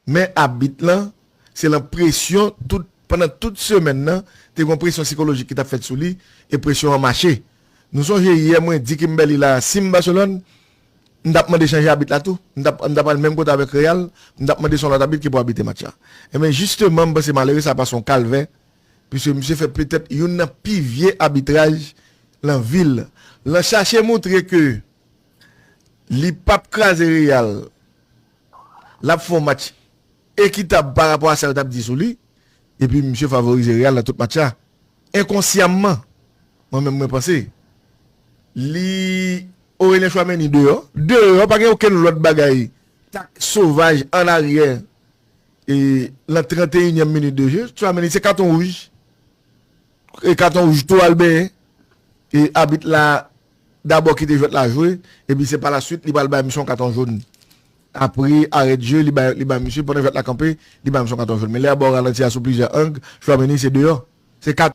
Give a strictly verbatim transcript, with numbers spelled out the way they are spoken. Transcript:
Men abit lan, se lan presyon tout, pandan tout semèn nan, te gon presyon sikolojik ki t ap fèt sou li, e presyon an mache. Nou sonje yè mwen di Kimberly la, si m Barcelone, m t ap mande chanje abit la tou. M t ap, m t ap al menm kote avèk Real, m t ap mande se yon lòt abit ki pou abitre match la. Ebyen, jisteman, m panse malere sa pase yon kalvè, piske misye fè petèt youn nan pi vye abitraj lan vil. Lan chache montre ke li p ap kraze Real, l ap fè yon match ekitab pa rapò a sa yo t ap di sou li, epi misye favorize Real nan tout match la. Enkonsyamman, mwen menm mwen panse, li Aurelien Tchouaméni deyò. Deyò, pa gen okenn lòt bagay. Tak sovaj an aryè. E lan trannteyinyèm minit de je, Tchouaméni se katon wouj. E katon wouj tou al benyen. E abit la dabò kite jwèt la jwe. Epi se pa la swit li pral bay misye yon katon jòn. Apre arèt je, li bay, li bay misye, pandan jwèt la kanpe, li bay misye yon katon jòn. Men lè a ba w ralanti a sou plizyè ang, Tchouaméni se deyò. Se kat